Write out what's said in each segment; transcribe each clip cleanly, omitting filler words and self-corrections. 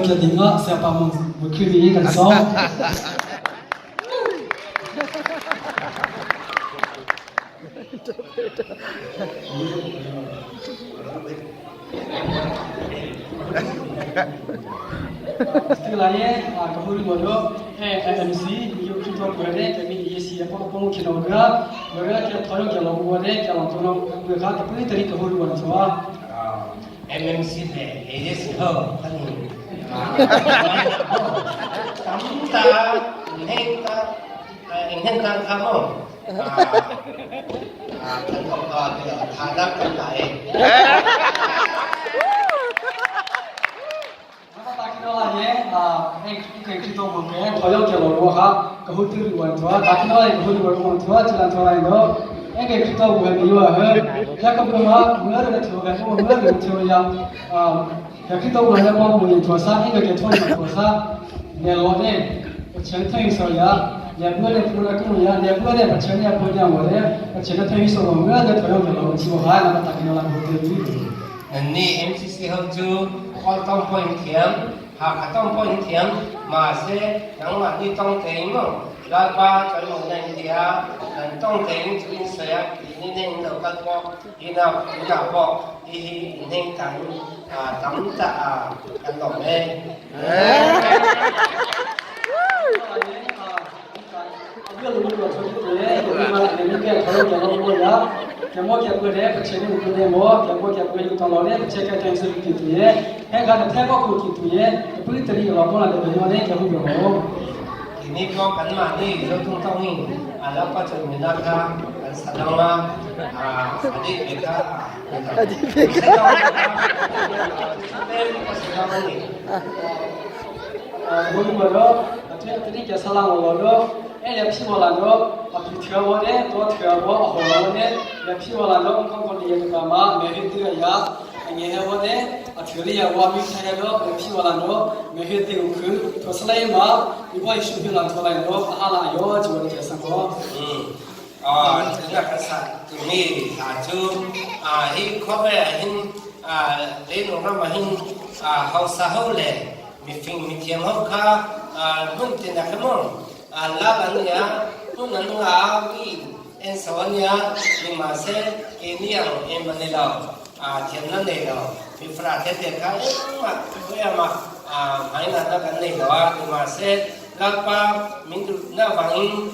Kia ding ah Sayapa Mang Khri kan sawm. Tilai ka huri mo do AMC yu khito ko re ke mi EC ko ko khino ga ga ke thoro ke lo mo re ke lo to no ga ka pui tari ka huri mo chwa MMC le AS ho kan tam ta heng ta eng ta kha mo kan ong ka ti tha dak kan lai Nannih MCC ho cu Kawl tong pawh in thiam, Hakha tong pawh in thiam, mahse nangmah nih tong tein maw Lalpa kan maw na in ti ah kan tong tein cu in soi ah ti ni ne in lo kal pawh hi na na pawh hi hi in heng tan tam ta kan lawm e. Tini ko kanmah nih zotung tong in alapa cun minak kha kan sadang ma adi ve kha adi ve kha Tuna kan sak timi hla cu hi khuabe ah hin leilung ram ah hin hausa ho le mifing mithiam ho kha hmun tin ah khan maw lak an nia hmun an nga mi en so an nia nimahse ke ni ang em an ni lo thiamna nei lo mifra te te kha engmah khuiamah hmainatna kan nei lo a nimahse Lalpa min na wangin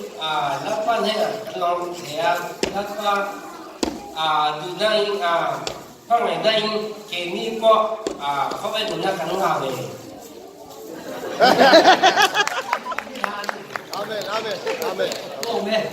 Lalpa hnenah kan long lut hle a Lalpa duhna in hmangaihna in keini pawh khawvel nunna kan ngah ve. Amen, amen, amen. Amen.